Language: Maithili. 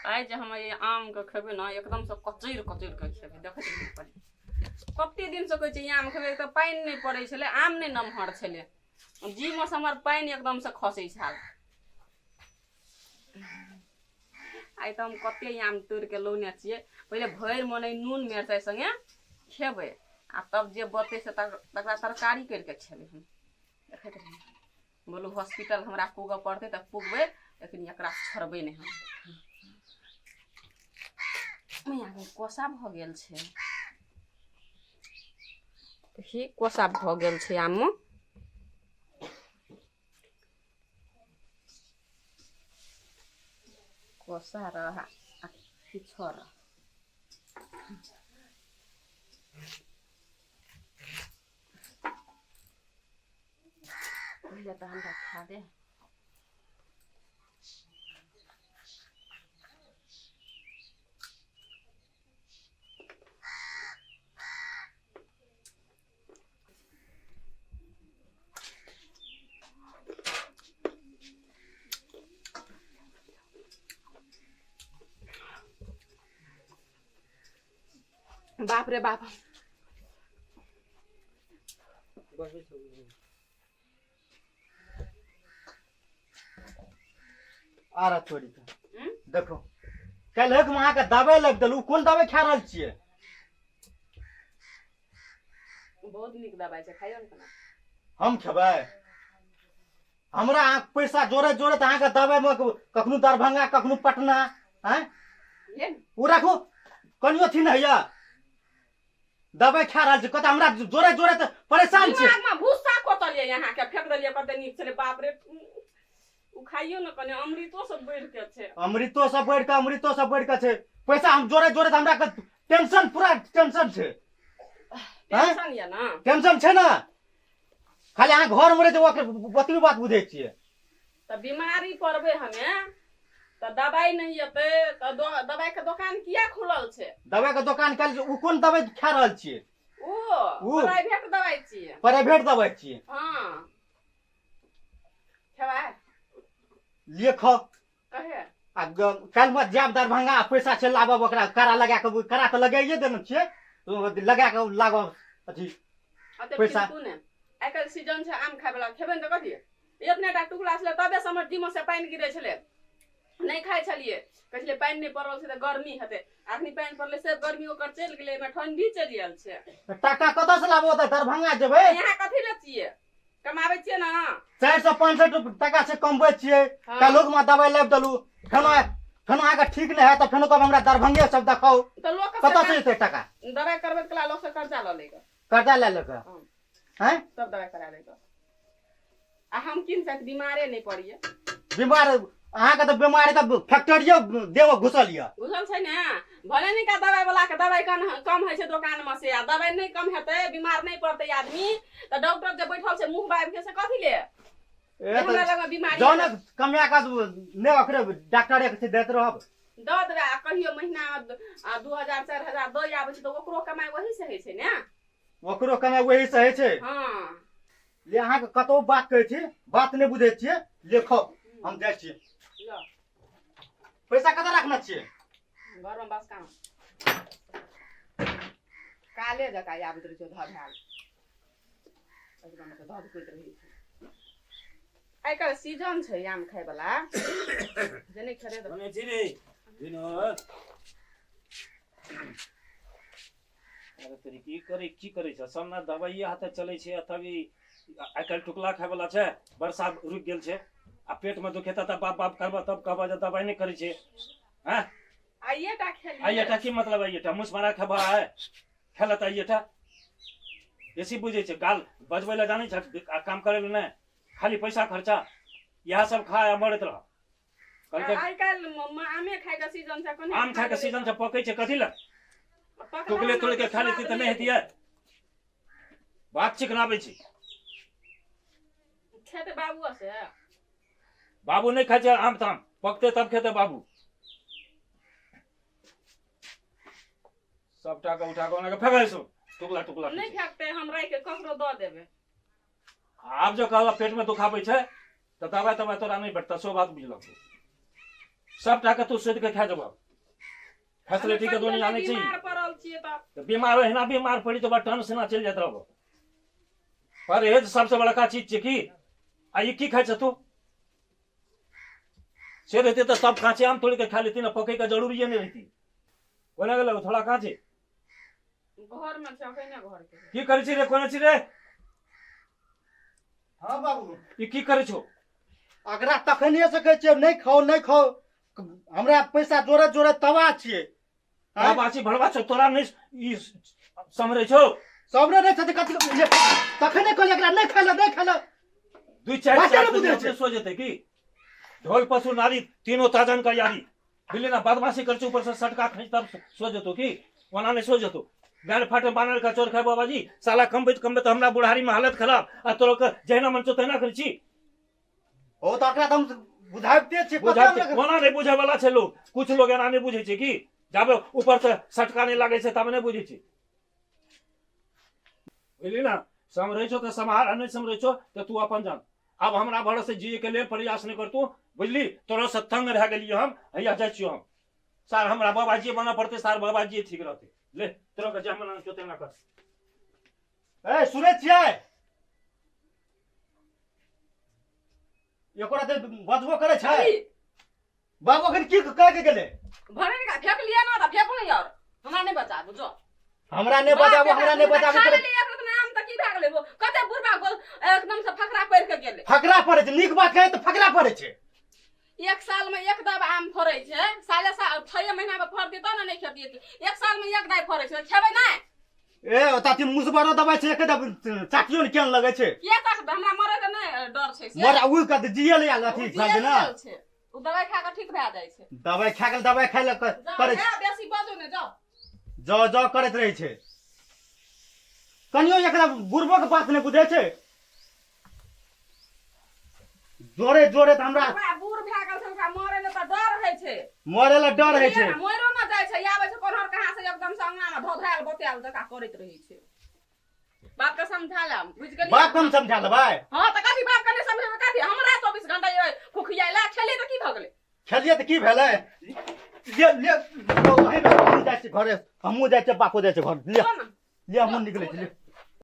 आइ जे हम ई आमके खेबै ने एकदमसँ कचैर कचैर कऽ खेबै। देखैत रहियै पहिले कते दिनसँ कहै छै ई आम खेबै, तऽ पानि नहि पड़ै छलै, आम नहि नमहर छलै, जीवमे से हमर पानि एकदमसँ खसै छल। आइ तऽ हम कते आम तोड़ि कऽ लौने छियै, पहिले भरि मोन एहि नून मिरचाइ सङ्गे खेबै आ तब जे बचतै से तकरा तरकारी करि कऽ खेबै हम। देखैत रहियै, बोलू हॉस्पिटल हमरा पुगऽ पड़तै तऽ पुगबै, लेकिन एकरा छोड़बै नहि हम। मैयाके कोसा भऽ गेल छै, देखी कोसा भऽ गेल छै आममे। कोसा रह आ किछो रह, पहिले तऽ हमरा खा दे। बाप रे बाप, आ रहा तोरी के। देखो काल्हि हम अहाँके दवाइ लग देलहुँ, कोन दवाइ खा रहल छियै? बहुत नीक दवाइ छै, खाइयो ने केना। हम खेबै? हमरा अहाँ पैसा जोड़े जोड़े तऽ अहाँके दवाइमे कखनो दरभंगा कखनो पटना। आँय, ले ने। ओ राखू, कनियो अथी नहि होइया, दवाइ खा रहल छी कतऽ, हमरा जोड़े जोड़े तऽ परेशान छी। दिमागमे भूसा कोतलियै अहाँके, फेक देलियै, कते नीक छलै। बाप रे, ओ खाइयो ने कने, अमृतो सब बढ़ि के छै। अमृतो सब बढ़ि कऽ, अमृतो सब बढ़ि कऽ छै। पैसा हम जोड़े जोड़े तऽ हमरा टेंशन, पूरा टेंशन छै। टेंशन यऽ ने? टेंशन छै ने, खाली अहाँ घर मे रहै छै ओकर ओतबी बात बुझै छियै। तऽ बीमारी पड़बै हमे तऽ दवाइ नहि एतै तऽ दवाइ के दोकान किया खुलल छै? दवाइ के दोकान काल्हि ओ कोन दवाइ खा रहल छियै? ओ ओ। प्राइवेट दवाइ छियै। प्राइवेट दवाइ छियै? हँ, खेबै? लिए खाउ। कहे आ काल्हि मत जायब दरभंगा, आ पैसा छै लाबब, ओकरा कड़ा लगा कऽ, कड़ा तऽ लगाइए देने छियै, लगा कऽ लागब अथी अते पैसा। पिलकू ने, आइ काल्हि सीजन छै आम खाय वला, खेबै ने तऽ कथी? एतने टा टुकड़ा छलै तबे से हमर जीमे से पानि गिरै छलै, नहि खाइ छलियै, कहै छलियै पानि नहि पड़ल छै तऽ गर्मी हेतै। अखनी पानि पड़लै से गर्मी ओकर चलि गेलै, एहिमे ठंडी चलि आयल छै। तऽ टाका कतऽसँ लाबब? ओतऽ दरभंगा जेबै। यहाँ कथी लए छियै? कमाबै छियै ने। 400 500 टाका छै, कमबै छियै। हँ। काल्हुक मे दवाइ लाबि देलहुँ, फेनो फेनो अहाँके ठीक नहि हैत तऽ फेनो कहब हमरा दरभंगे सब देखाउ। तऽ लोक कतऽसँ एतै टाका? दवाइ करबै कला लोक से कर्जा लऽ लैके। कर्जा लए लेके? हँ। आँय, सब दवाइ करा लैके आ हम किन से बीमारे नहि पड़ियै। बीमार अहाँके तऽ बीमारी तऽ फैक्ट्रियो देह घुसल यऽ। बुझल छै ने, भले नहीं का दवाई वाला के दवाई कम कम होइ छै दोकान में से, आ दवाई नहीं कम हेतै, बीमार नहीं पड़तै आदमी तऽ डॉक्टर जे बैठल छै मुंह बाबि के से कथी ले? ए जे हमरा तऽ लग बीमारी जौन कमिया का नहि ओकरे डॉक्टरे के दैत रहब। दऽ देबै आ कहियो महीना 2000 4000 दऽ आबै छै तऽ ओकरो कमाइ वही से होइ छै ने। ओकरो कमाइ वही से होइ छै। हँ। ले, अहाँके कतहु बात कहै छी, बात नहि बुझै छियै। लेखो, हम जाइ छियै। ल। पैसा कतऽ रखने छियै? घरमे बस काम काले जकाँ आबैत रहै छै, धधाल एकदम से धधकैत रहै छै। आइ काल्हि सीजन छै आम खाय वला, जे नहि खेतै तऽ बने छी रे विनोद। अरे तोरी की करै, की करै छ? सब ने दवाइये हाथे चलै छै, आ तब ई आइ काल्हि टुकला खाय वला छै। वर्षा रुकि गेल छै आ पेट मे दुखेता तऽ बाप बाप करबह, तब कहबह जे दवाइ नहि करै छै। हँ। आइए टा खेलियै। आइए टा की मतलब? आइए टा मुस मारा खेबह? आइ खेला तऽ आइए टा बेसी बुझै छै, गाल बजबै लए जानै छ आ काम करै लए नहि, खाली पैसा खर्चा इएह सब खा आ मरैत रह। कहलकै आइ काल्हि आमे खायके सीजन छै, कनि आम खायके सीजन छै, पकै छै कथी लए? पकला टुकले तोड़ि के खा लेती तऽ नहि हेतियै? बात चिकनाबै छी। खेतै बाबुआ से? बाबू नहि खाइ छै आम ताम, पकतै तब खेतै बाबू। सबटा के उठा के ओना के फेकै छौ, टुकला टुकला। नहि फेकतै, हम राखि के ककरो दऽ देबै। आब जो कहला पेट में दुखाबै छै तऽ दवाइ तवाइ तोरा नहि भेटतौ, सो बात बुझलक। सबटा के तू सोधि के खा जेबह। फैसिलिटी के दुनिया नहि छै। बीमार पड़ल छियै तऽ। तऽ बीमार एहिना बीमार पड़ी तऽ टन सेना चलि जाइत रहबो। परहेज सबसे बड़का चीज छै की। आ ई की खाइ छ तू? से रहते तऽ सब काँचे आम तोड़ि के खा लेती ने, पकै के जरूरिये नहि रहती। कोना गेलै थोड़ा काँचे? घर में छै अखने घर के। की करै छी रे, कोना छी रे? हँ बाबू। ई की करै छौ? अगरा तखनिये से कहै छियै नहि खाओ नहि खाओ, हमरा पैसा जोड़े जोड़े तबाह छियै। आँय? बाची भड़वा छौ तोरा, नहि ई समरै छौ? सबरे नहि छथि कथी ले, तखने कहलियै एकरा नहि खाइ लए, नहि खाइ लए। दुई चारि बाते चारि नहि बुझै छै। सो जेतै की? ढोल पशु नारी तीनों ताजन का यारी, बुझली ना? बदमाशी कर ऊपर से सटका खींच तब सो जेतो की, ओना नहीं सो जेतो। गाड़ फाटे बानर का चोर खाए बाबाजी। साला कमबैत कमबैत हमरा बुढ़ारी में हालत खराब आ तोरा के जहिना मन छौ तहिना करै छी। ओ तऽ एकरा तऽ हम बुझाबिते छियै। बुझाबै कते हमरा- ओना नहि बुझै वाला छै लोग। कुछ लोग एना नहि बुझै छै की, जाबे ऊपर से सटका नहि लागै छै ताबे नहि बुझै छै, बुझली ना? समरै छौ तऽ सम्हार आ नहि समरै छौ तऽ तू अपन जान। आब हमरा भरोसे जिए के लेल प्रयास नहि कर तू, बुझली? तोरा से तंग रह गेलियै हम। हैया जाइ छियौ हम। सार हमरा बाबाजी बनऽ पड़तै, सार बाबाजी ठीक रहतै। ले तोरा के जमा छौ तेना कर। ए सुनै छियै? एकरा तऽ बजबो करै छै। की? बाबू अखन की कह के गेलै? भरे ने फेक लिअ ना तऽ फेकू ने यार, हमरा नहि बचाबू जो। हमरा नहि बजाबू, हमरा नहि बजाबू। खा लेलियै एक रत्ती आम तऽ की भए गेलै? कते बुढ़बा गोल एकदम से फकरा पढ़ि के गेलै। फकरा पड़ै छै, नीक बात कहै तऽ फकरा पड़ै छै। एक साल में एक दब आम फड़ै छै, साले साल 6 महीना में फड़तै तब ने नहि खेतियै। एक साल में एक दाइ फड़ै छै, खेबै नहि? ए ओतऽ अथी मुसबरो दबाइ छै, एके दब चाटियो ने केहन लगै छै। किया तक हमरा मरै के नहि डर छै से? मर उ कऽ जिए ले आयल अथी ओ भए जियल ने गेल छै, ओ दवाइ खा कऽ ठीक भए जाइ छै। दबाइ खा गेल, दबाइ खाइ लए जाउ, करै हे, बेसी बाजू ने, जाउ। जाउ जाउ करैत रहै छै। कनियो एकरा बुढ़बो के बात नहि बुझै छै। जोरे जोरे तऽ हमरा ओकरा बूढ़ भए गेल छै, ओकरा मरै लए तऽ डर होइ छै। मरे लए डर होइ छै। मरो ने जाइ छै, आबै छै कोन्हर कहाँ से, एकदम से अंगना मे धोधायल बोतायल जकाँ करैत रहै छै। बाप के समझा ले, बुझि गेलियै? बाप के हम समझा लेबै। हँ तऽ कथी बाप के नहि समझेबै? कथी हमरा 24 घंटा ये खुखियाइला खेलियै तऽ की भऽ गेलै? खेलियै तऽ की भेलै? ले ले लो, अहीं रहो, हमहूँ जाइ छियै घरे, हमहूँ जाइ छियै, बापो जाइ छै घर। ले जो ने। ले, हमहूँ निकलै छी, ले।